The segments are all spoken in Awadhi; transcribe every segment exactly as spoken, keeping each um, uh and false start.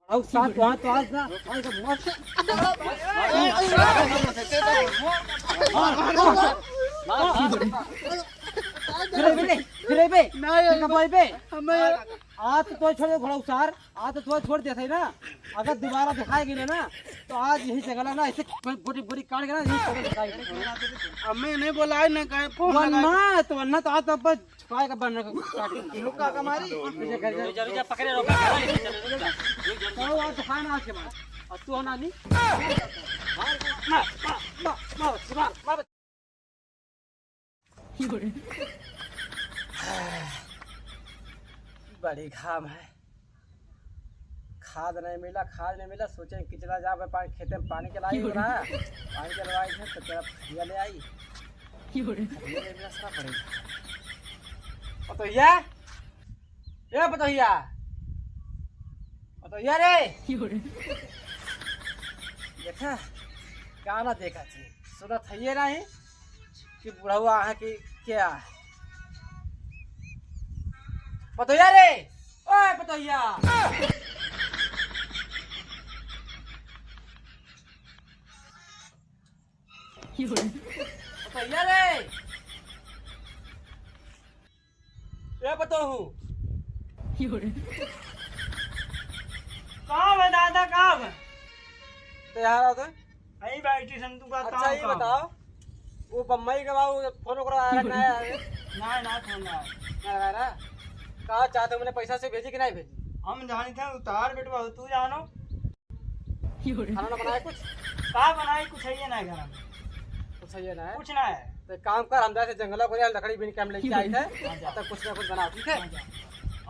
और साथ वहाँ तो आज ना, आज तो मस्त। फिर बे, फिर बे, ना यार, फिर बे। हमें आज तो तोय छोड़ दे घोड़ा उसार, आज तो तोय छोड़ देते ना। अगर दोबारा दिखाए गए ना, तो आज यही जंगल ना, ऐसे बोटी बोटी काट के ना, यही जंगल दिखाए गए। हमें नहीं बोला है ना, कहे फोन बोल लगा। ना, तो वरना तो आज तो बस छुपाए का बनना का काट के। रुका का मारी? पीछे घर जा। रुक जा, रुक जा, पकड़े, रुक जा, रुक जा, रुक जा। तो आज खाना आज के बाद। और तू हो ना, नहीं? मार, मार, मार। बड़ी घाम है, खाद नहीं मिला, खाद नहीं मिला, सोचे कि चला जा, मैं पानी, खेते में पानी के लाई हो रहा है, पानी के लवाई है, तो तेरा खटिया ले आई। खटिया ले मिला, सारा पड़ेगा। पतोहिया, ए पतोहिया, पतोहिया रे। देखा, का ना देखा थी, सुनत है ये नहीं कि बुढ़वा है कि क्या? पतोहिया रे, ओए पतोहिया। पतोहिया रे। ए पतोहू। का बा दादा, का बा? ते यहाँ रहा था? यही बैठी सन, तू बता अच्छा, ये का बताओ, वो बम्बई के बा, वो फोन ओकरा आया, ना आया? ना, ना, फोन ना आया। ना आया ना? का चाहते हो, मैंने पैसा से भेजी कि नहीं भेजी? हम जानी थे उतार बेटवा, तू जानो। खाना ना बनाए कुछ? का बनाई, कुछ है ये ना घर में। कुछ है ये ना है? कुछ ना है। तो एक काम कर, हम जाए थे जंगल को, लकड़ी बीन के हम लेके आई थे। हाँ, जा। तब तक कुछ ना कुछ बनाओ, ठीक है? हाँ, जा।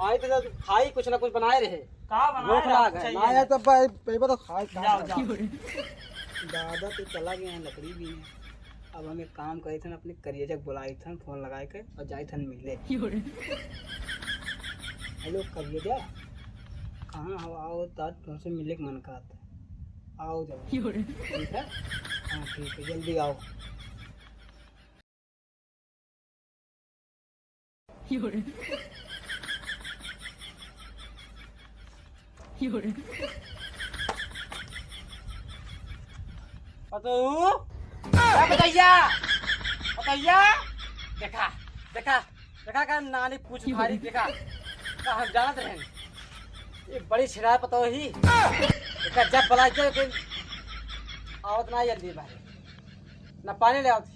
आई तो जब खाई, कुछ ना कुछ बनाए रहे। का बनाए भूख रहा, लाग कुछ है। ना ये आया ना। तो भाई, भाई तो खाए, जाओ, जाओ। दादा तो चला गया है लकड़ी बीने। अब हम एक काम करी थन, अपने करियजा के बुलाई थन, फोन लगाए के और जाई थन मिले। हेलो करियजा, कहाँ हो? आओ, तो आज तुमसे मिले के मन करत है। आओ जल्दी। ठीक है? हाँ, ठीक है, जल्दी आओ। पतोहू, ए पतोहिया, पतोहिया, देखा, देखा, देखा का नानी पूछ उठारी, देखा, का हम जानत रहेन। ये बड़ी छिनार पतोही, एका जब बुलाई के, के आवत ना जल्दी बाहर, ना पानी ले आवत।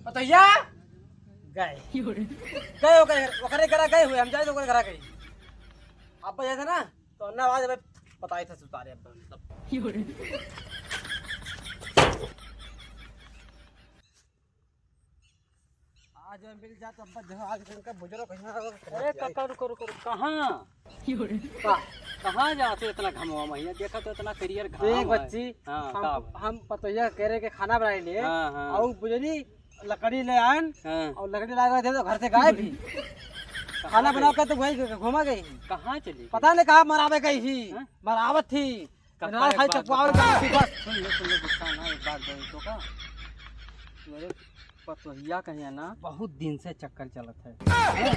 पतोहिया, गए। गए, ओकरे, ओकरे घरा गए हुए, हम जाए तो ओकरे घरा गए। अब जैसे ना, तो ना आवाज अब बताई था सुतारे अब मतलब। आज मैं मिल जाता, अब देखो, आज इनका बुजुर्ग कहीं ना अरे काका, रुको, रुको, रुको, कहाँ? का-, कहाँ जाते इतना घमवा में? यहाँ देखा तो इतना करियर घाम देख है। बच्ची, हाँ, हम, का बा? हम पतोहिया के कह रहे कि खाना बनाए ले, हाँ, हाँ। और बुझली लकड़ी ले आन, हाँ। और लकड़ी ला के दे दो, घर से गायब ही। कहाँ खाना गई? बना के तो वही घूमा गई ही। कहाँ चली गई? पता नहीं कहाँ मरावे गई ही। हाँ? मरावत थी। काका, ना एक खाई बात चकवाओ बता। जाती बस। सुन ले, सुन ले, गुस्सा ना, एक बात बोल तो का? मेरे पतोहिया कहिया ना, बहुत दिन से चक्कर चलत है। हैं?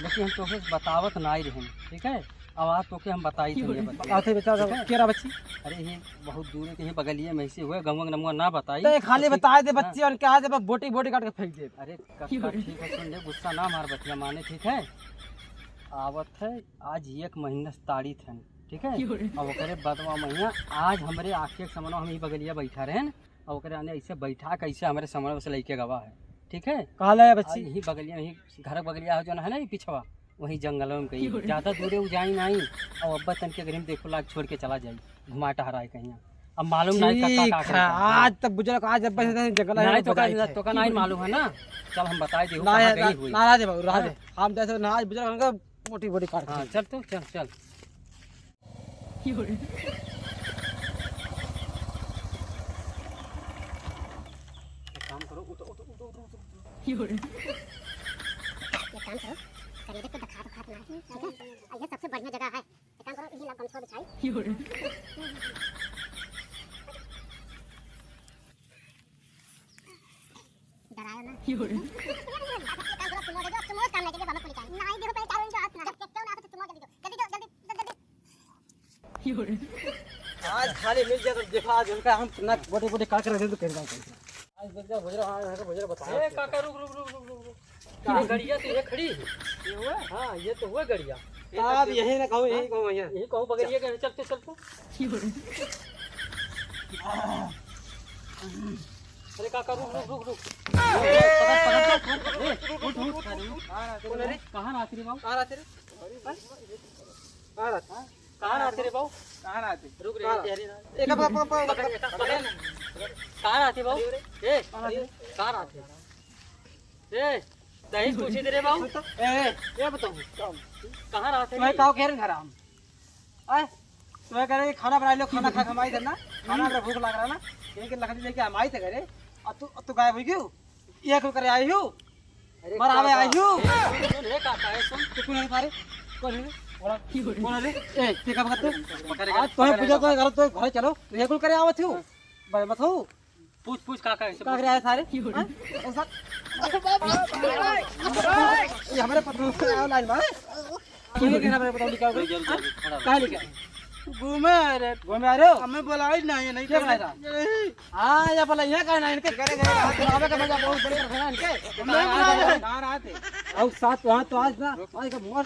लेकिन हम तोके बतावत ना ही रहन, ठीक है? अब आज तोके हम बताई थे, ये बता। बताते बता, ठीक है? केरा बच्ची? अरे, ये बहुत दूर है, कहीं बगलिए में ऐसे हुए, गंवा नमुआ ना बताई। तो ये खाली बच्ची बताए दे हाँ। बच्ची, और क्या है, जब बोटी, बोटी काट के फेंक दे। अरे, काका, ठीक है, सुन ले, गुस्सा ना मार बतिया माने, ठीक है? आवत है, आज एक महीना से ताड़ी थे, ठीक है? अब ओकरे बदवा महीना, आज हमरे आँखी के सामने हम ई बगलिया बैठा रहन, और ओकरे आने ऐसे बैठा के ऐसे हमरे सामने से लेके गवा है, ठीक है? कहाँ लाया बच्ची? आज यही बगलिया, यही घर के बगलिया है, जो है ना, ये पिछवा, वही जंगल में कहीं, ज्यादा दूरे उ जाई नहीं। और अब्बा तन के घर में देखो लाग छोड़ के चला जाई, घुमा टहराए कहीं। अब मालूम नहीं का, का, का ठीक है, करता है। आज तक बुजुर्ग आज जब बस जंगल में नहीं तो का, बताई थे। तो का नहीं मालूम है ना? चल हम बताए दे, ना, कहाँ ना, गई हुई। ना, ना दे बाबू, रह हाँ। दे। हम जैसे ना आज बुजुर्ग का मोटी बोटी काट हाँ, के। चल तू, चल, चल। एक काम करो, उठो, उठो, उठो, उठो, उठो। एक काम करो, करिए देख के दिखा दो, खात ना है, ठीक है? और ये सबसे बढ़िया जगह है। एक काम करो, यही ला गमछा बिछाई। डरायो ना। एक काम करो, चुम्मा दे दो, अब चुम्मा काम नहीं देगा, बाबा पुलिस आए। नहीं, देखो, पहले चारों इनके हाथ ना। जब देखते हो ना, तो चुम्मा जल्दी दो। जल्दी दो, जल्दी, जल्दी, जल्दी। आज खाली मिल जाए तो देखो, आज उनका हम ना गोटे गोटे काट के रख दे तो कैसे कैसे। आज बच्चा भोजरा, हाँ, यहाँ का भोजरा बताओ। ए, काका, रुक, रुक, रुक, रुक, रुक, रुक। ये गड़िया तो ये खड़ी है। ये हुआ? हाँ, ये तो हुआ गड़िया। आप यही ना कहो, यही कहो, यहाँ। यही कहो, बगैया के, चलते, चलते। अरे काका, रुक, रुक, रुक, रुक। पकड़, पकड़, पकड़। ए, उठ, उठ, उठ, उठ। कहाँ रहते रे बाबू? कहाँ रहते रे? कहाँ रहते? कहाँ रहते रे बाबू? कहाँ रहते? रुक रे, कहाँ? ए, पकड़, पकड़, पकड़। पकड़, पकड़, पकड़। कहाँ रहते बाबू? ए, कहाँ रहते? ए, तही पूछी दे रे बाबू। ए, ए, ये बताओ। कहाँ रहते तुम्हें रे? काव कह रहे घर हम? आए, तुम्हें कह रहे कि खाना बना लो, खाना खा के हम आई थे ना, खाना हमरा भूख लग रहा ना, यही के लकड़ी लेके हम आई थे घरे, और तू, तू गायब हो गयो, ये क्यों करे आई हो? अरे मरावे काका, आई हो? ए, सुन, सुन, हे काका, ए, सुन। तू कौन है सारे? कौन है? बोला, कौन है रे? ए, ठीक है, बता तू। पकड़, आज तुम्हें पकड़, पूछा तो घर, तो घर चलो, तू ये क्यों करे आवत हो? हाँ। भाई, मत हो। पूछ, पूछ, का, का, ऐसे का पूछ। करे आए सारे? हाँ? ऐसा? ये हमारे पत्नी से आया लाइन में। ये क्या हमारे पत्नी क्या हो गई? जल्दी, जल्दी, खड़ा रहो। कहाँ लेके आए? घूमे आ रहे। घूमे आ रहे हो? हमें बुलाई नहीं, नहीं क्या तो बुलाया था? यही। हाँ, ये बोला, यहाँ का ना, इनके घरे गए, यहाँ बुलावे का मजा बहुत बढ़िया था ना इनके। नहीं बुलाया। कहाँ रहा थे? और साथ वहाँ तो आज ना, आज का मोर।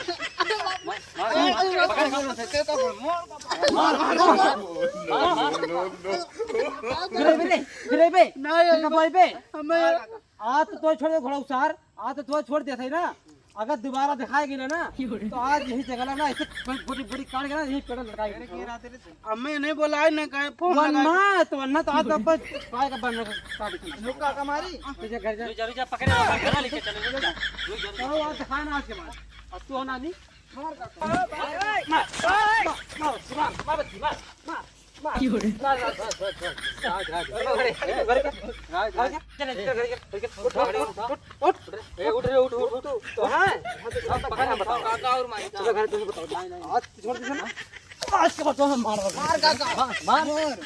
मार, मार, मार, पकड़, पकड़। मार, मार, मार। फिर बे, फिर बे। नहीं, फिर कब आइबे? हमें आज तो तोय छोड़ दे घोड़ा उसार, आज तो तोय छोड़ दे सही ना। अगर दोबारा दिखाए गिरे ना, तो आज यही जगह ना, ऐसे बड़ी, बड़ी काट के ना, यही पेड़ लटकाए गिरे। हमें नहीं बोला है ना, कहे फोन वरना लगा। तो, वरना तो आज तो बस काय का बनना काट के। रुका कमारी। तुझे घर जा। जा, जा, पकड़े, घर लेके चले, जा, जा। रुक जा, रुक जा। चलो, आज दिखाए ना आज के बाद। अब तू हो ना नहीं। मार, मार, मार, मार, मार, मार, बच्ची, मार, मार, मार। क्यों रे? मार, मार, मार, मार, मार। राज, राज। अरे, अरे, अरे, अरे, राज, राज। चल, चल, चल, चल, चल। उठ, उठ, उठ, उठ, उठ। ए, उठ रे, उठ, उठ, उठ। तो हाँ, हाँ, तो पकड़, हम बताओ। काका और माई। चलो, घर तुम बताओ। नहीं, नहीं। आज छोड़ दे ना। आज के बाद तो हम मार, मार, काका। मार, मार। मार।